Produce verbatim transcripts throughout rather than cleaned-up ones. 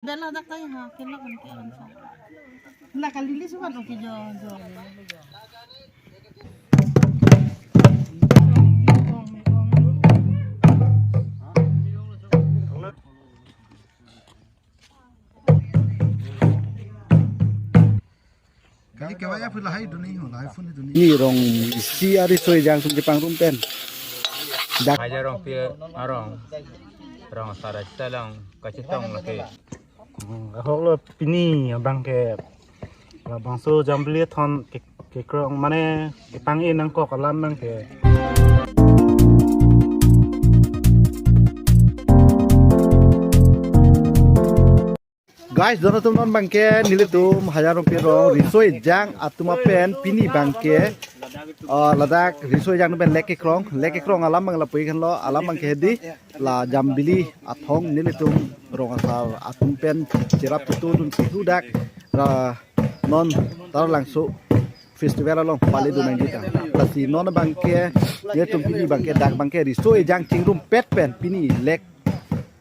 Bela dak tayo ha, kelak kan ke alam sa. La kalili sukan oke jo jo. Kali kewaya pun lahai duni, lahai phone duni. Ni rong isi ari soi jang sum jepang rum pen. Dak. Hajar rong pi arong. Rong sara sita lang kachetong lagi. Hmm, ahok lo pini abang ke. Labangso jambili thon ke, kekrong mane kepang-e nangkok alam abang ke. Guys, don atum, non abang ke nelitum Hajar Rongpi arong riso ejang atum apen pini abang ke, ah, ladak riso ejang atum pen lek kekrong, lek kekrong alam abang lapu-ik henlo, alam abang ke hedi la jambili athong nelitum rong asar atum pen cherap tutu dun si hu dak ra non Taralangso festival along pale dun nangji ta. Lasi non abang ke nelitum pini abang ke dak abang ke riso ejang chingrumpet pen pini lek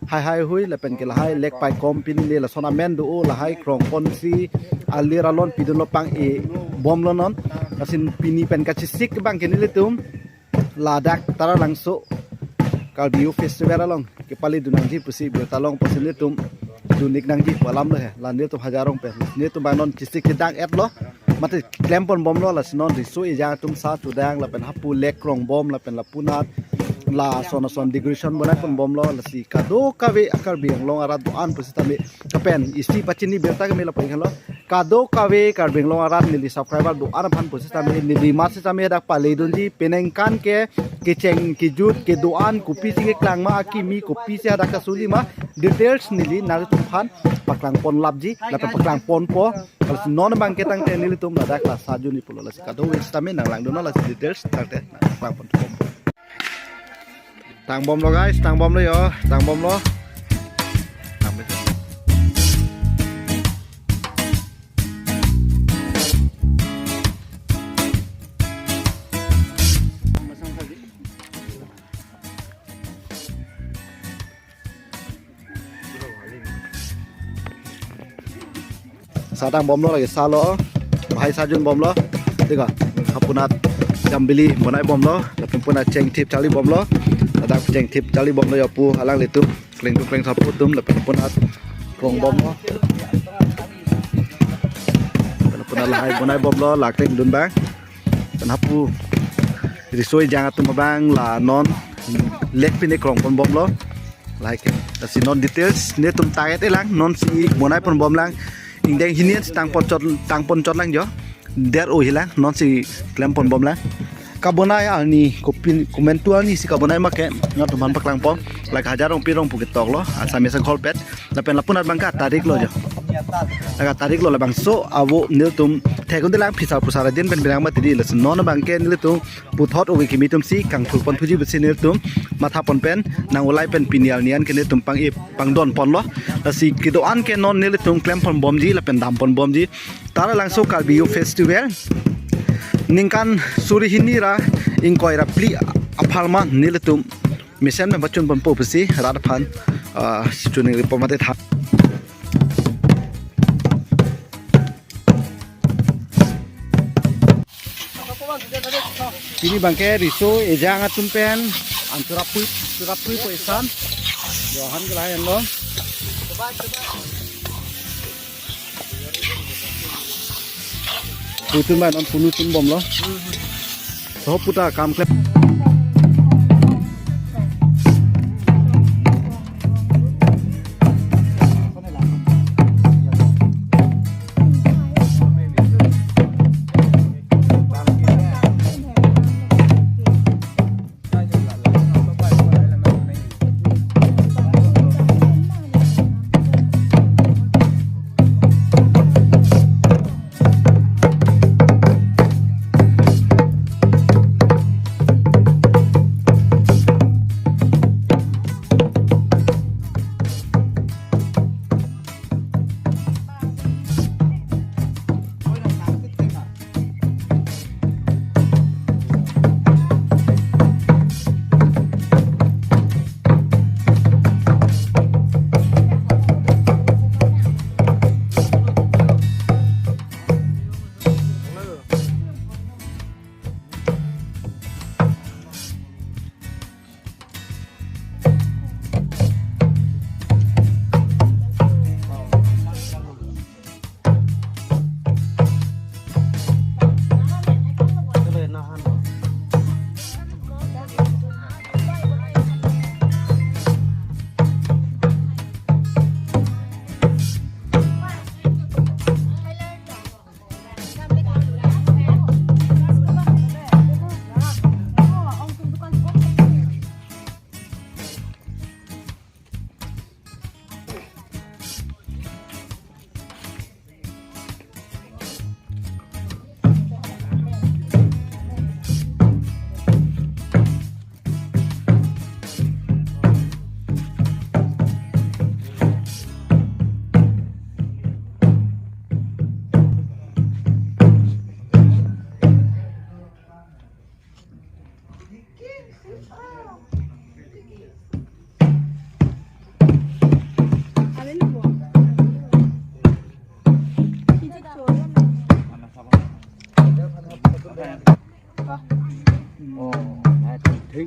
haihai hui lapen ke lahai lek paikom pini le lason amen do-o, lahai krong ponsi alir alon pidunlo, pang-e bomlo non. Lason pini pen kachesik abang ke nelitum ladak Taralangso Karbi Youth Festival along kepale dun nangji pusi birta long pusi nelitum dun-ik nangji pu alam lo he. La nelitum Hajar Rong pen nelitum abang non chesik kedang-et lo. Mate klem pon bomlo, lasi non riso ejang atum sa chudang lapen hapu lek krong bom lapen lapunat lason ason decoration bonai pon bomlo, lasi kadokave a-Karbi Anglong arat do-an pusitame lapen isi pachini birta keme lapu-ik henlo. Kadokave Karbi Anglong arat neli subscriber do-an aphan pusitame neli ma sitame dak pale dunji, peningkan ke kecheng kejut kedo-an kopisi keklang ma, akimi kopisi hadak kasuli ma, details neli nanglitum aphan paklang pon lapji lapen paklang ponpo. Lasi non abang ke tangte nelitum ladak la sa juni pulo, lasi kadokave sitame nanglang dunnon, lasi details tangte nanglang pon. Tang bomlo guys, tang bomlo yo, tang bomlo. Tang bomlo. Sa tang bomlo, lake sa lo. Bahai sa jun bomlo. Dega, hapunat jambili bonai bomlo. Lapen punat chengthip charli bomlo. Ladak chengthip charli bomlo yo pu alanglitum. Kleng tu kleng sapu atum lapen punat krong bomlo. Lapen punat lahai bonai bomlo, lakleng dun abang. Lapen hapu riso ejang atum abang la non lek pine krong pon bomlo. Lahai ke. Lasi non details nelitum target elang, non si bonai pon bomlang. Ingdeng hini an si tang pon chot, tang pon chot lang jo. Der-o hilang, non si klem pon bomlang. Kabonai arni kopin, komantu arni si kabonai ma ke, nelitum aphan paklang pon. Lake Hajar Rongpi arong pu ketok lo, Assamese angkholpet. Lapen lapunat abang ke atarik lo jo. Lake atarik lo, labangso avo nelitum thek-un-elang, phisar pusar adin pen bilang mati di, lasi non abang ke nelitum puthot ogi kimi atum si kangthur pon thuji pusi nelitum matha pon pen nang ulai pen pini arni an ke nelitum pang-e pangdon ponlo. Lasi kedo-an ke non nelitum klem pon bomji lapen dam pon bomji. Taralangso Karbi Youth Festival ningkan suri hini ra ingkoi ra phli apharman nelitum mesen pen pachun ponpo pusi rat aphan, ah, chuning ripo mate tha. Pini abang ke riso ejang atum pen an churapui, churapui po isan. Johan ke lahai anlo. Putun ba non punu tun bomlo. So puta kam klep.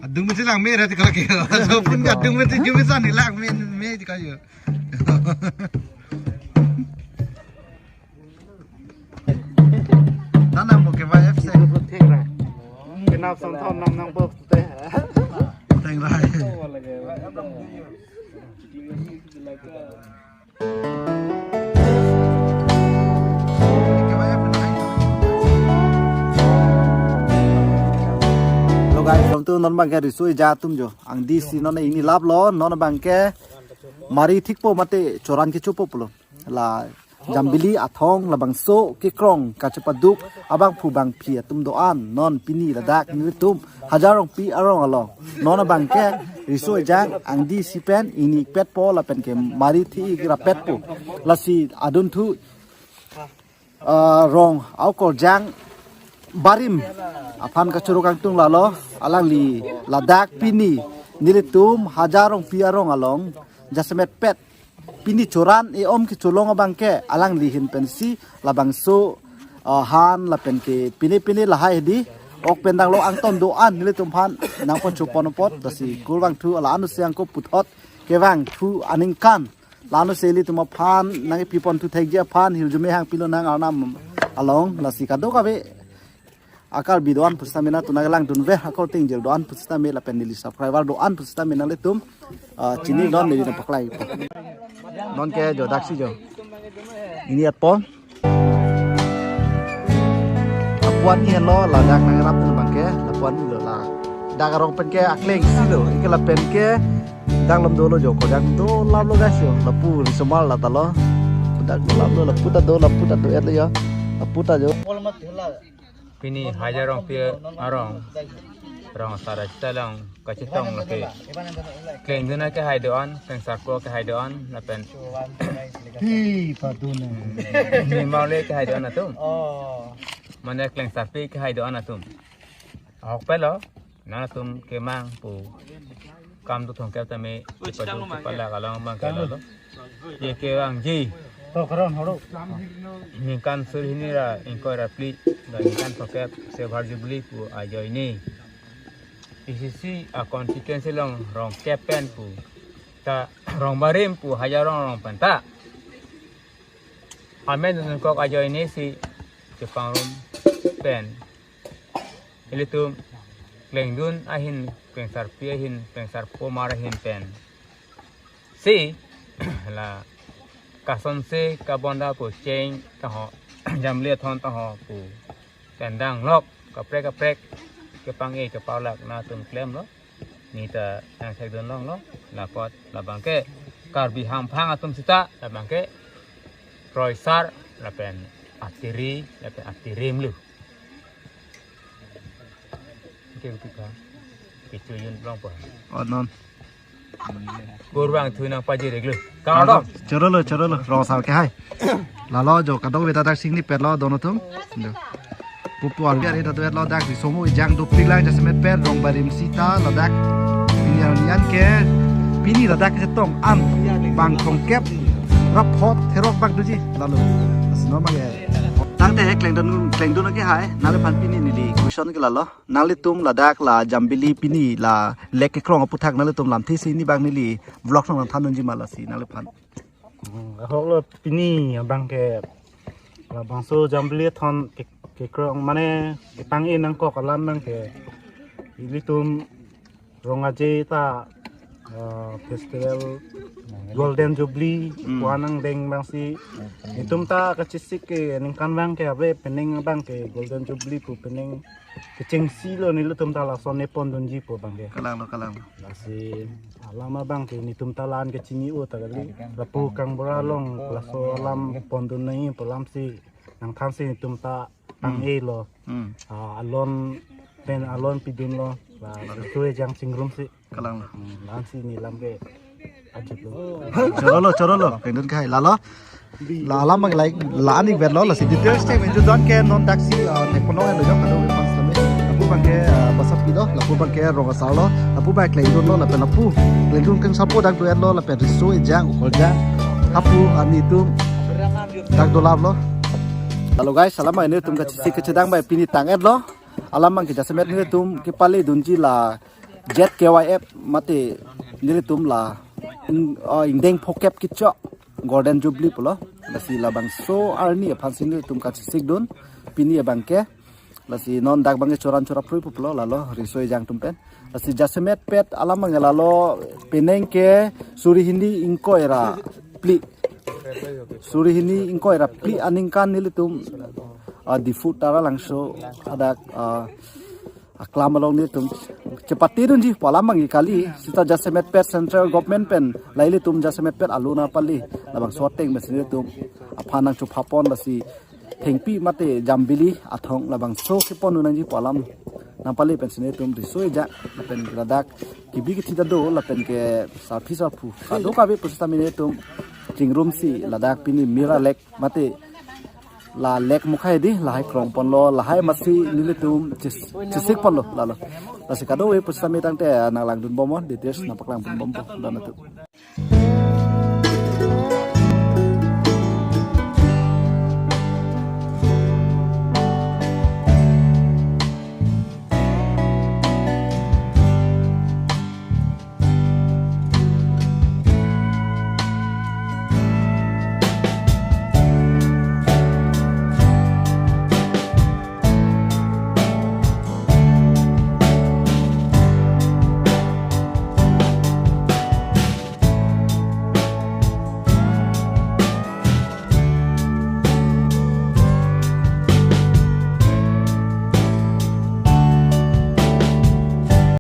Adung mesi lang me ra ti kala ke. Laso pun ke adung mesi jumesa ni lang me me ti kayo. Tanam bo ke ba F C. Kenap son thon nam nang bo te. Teng rai. Hello guys, from tu non bangke riso ejang atum jo. Angdi si non ini lap lo, non bangke mari thikpo mate choran kechopo pulo. La Jambili athong labangso kekrong kachepaduk abangphu bangphi atum do-an non pini ladak nelitum Hajar Rongpi arong along. Non bangke riso ejang angdi si pen ingni petpo lapen ke mari thi-ik rapetpo. Lasi adunthu, ah, rong Akorjang Barim aphan kachoro kangtung lalo, alangli ladak pini nelitum Hajar Rongpi arong along jasemet pet pini choran e-om kecholong abangke alangli ahin pensi labangso, ah, han lapen ke pine pine lahai hedi ok pen danglo angton do-an nelitum aphan nangpachopon apot, lasi kurvangthu la-an si angko puthot kevangthu aningkan la-an si ilitum aphan nangpiponthu thekji aphan hirjume hangpilo nang Arnam along, lasi kadokave a-Karbi do-an pusitame nangtum nangkelangdunver, akorte ingjir do-an pusitame lapen neli subscriber do-an pusitame nanglitum, ah, chini non neli nangpaklangpo. Non ke jo daksi jo. Ini atpo. Lapu-an ni helo ladak nangrap pen bangke, lapu-an ni lo la. Dak arong pen ke akleng si lo, ike lapen ke dang lam dolo jo, kodang do lap lo guys jo, lapu risomar la ta lo. Dak do lap lo, lapu ta do, lapu ta do-et lo jo. Lapu ta jo. Pini Hajar Rongpi arong, rong asar sita along kachetong lake. Klengdun akehai do-an, klengsarpo akehai do-an, lapen. Hi, padun. Ni maule akehai do-an atum. Oh. Mane klengsarpi akehai do-an atum. Ahok pelo, nangtum kemang pu. Kam tu thongkep tame, ipadu kepala kalong bang kelalo. Ye kevangji. To karon horo. Ningkan suri hini ra ingkoi ra phli, la ningkan thongkep silver jubilee pu ajoine. Isi si a-constituency along rong kep pen pu. Ta rong Barim pu Hajar Rong arong pen ta. Amen nangkok ajoine si chepangrum pen. Ilitum klengdun ahin, klengsarpi ahin, klengsarpo mar ahin pen. Si, la kasonse kabonda pu cheng taho, Jambili athong taho pu. Pen danglok, kaprek kaprek, kepang-e kepaulak nangtum klemlo. Neta nangthekdun longlo, lapot labangke Karbi hamphang atum sita, labangke kroisar, lapen atiri, lapen atirim lo. Oke, buka. Kichu yun long po. Oh, non. Kurvangthu nangpajir-iklo. Kardom. Chorolo, chorolo, rong asar akehai. Lalo jo, kadokave ta daksi ingni petlo, dono atum. Jo. Pupu arbiar ita tuet lo dak riso ejang dopik lang jasemet pet rong Barim sita ladak. Pini arni an ke, pini ladak kachetong an bang thongkep ra phongo therok bak doji lalo. Asno mang ya. Tangte klengdun, klengdun akehai, nangliphan pini neli question ke lalo. Nanglitum ladak la Jambili pini la lek kekrong aputhak nanglitum lamthe si ni bang neli vlog nangthandunji ma lasi nangliphan. Hmm, ahok lo pini abangke labangso Jambili athong ke, kekrong mane kepang-e nangkok alam abangke ilitum rong aje ta, eh, festival Golden Jubilee, hmm, pu-an angdeng abangsi. Itum ta kachesik ke ningkan abangke ave penang abangke Golden Jubilee pu penang kechengsi lo nelitum ta lason nepondunji pu abangke. Kalang lo, kalang lo. Lasi alam abangke nelitum ta la-an kachini-o ta kali. Lapu kangbura along laso alam pondun nangji pu alamsi nangthansi nelitum ta pang-e lo. Hmm. Ah, alon pen alon pidun lo. La riso ejang chingrumsi. Kalang lo. Hmm, la-ansi neli lam ke ajut lo. Chorolo, chorolo. Klengdun akehai lalo. La alam bang like la-an-ik vet lo, lasi details check menju don ke non daksi, ah, ne kono lo jok kado ke pas lame. Lapu abangke, ah, basapi lo, lapu abangke rong asar lo, lapu abang klengdun lo, lapen lapu klengdun keng sapo dak do-et lo, lapen riso ejang, Ukorjang. Hapu arni atum dak dolap lo. Hello guys, alam bang nelitum kachesik kachedang bang pini tang-et lo. Alam bang ke jasemet nelitum kepaledunji la Z K Y F mate nelitum la ing, uh, ingdeng phokep kechok Golden Jubilee pulo. Lasi labangso arni aphansi nelitum kachesik dun. Pini abangke. Lasi non dak abangke choran chora prui pulo lalo riso ejang atum pen. Lasi jasemet pet alam abangke lalo penang ke suri hini ingkoi ra phli. Suri hini ingkoi ra phli aningkan nelitum, uh, Diphu Taralangso adak, uh, aklam along nelitum chepate dunji pu alam abangke kali, seta jasemet pet central government pen lahai ilitum jasemet pet alo nangpali, labangso ateng pensi nelitum aphan nangchopha pon lasi thengpi mate jambili athong labangso kepon nangji pu alam nangpali pensi nelitum riso ejang lapen ladak kebi kethe ta do lapen ke sarpi sarpo kadokave pusitame nelitum chingrumsi ladak pini Mira Lake mate la lake mukhai di lahai krong ponlo, lahai masi nelitum ches-, chesik ponlo lalo. Lasi kadokave pusitame tangte nanglang dun bomnon, details nangpaklang dun bomnon, don atum.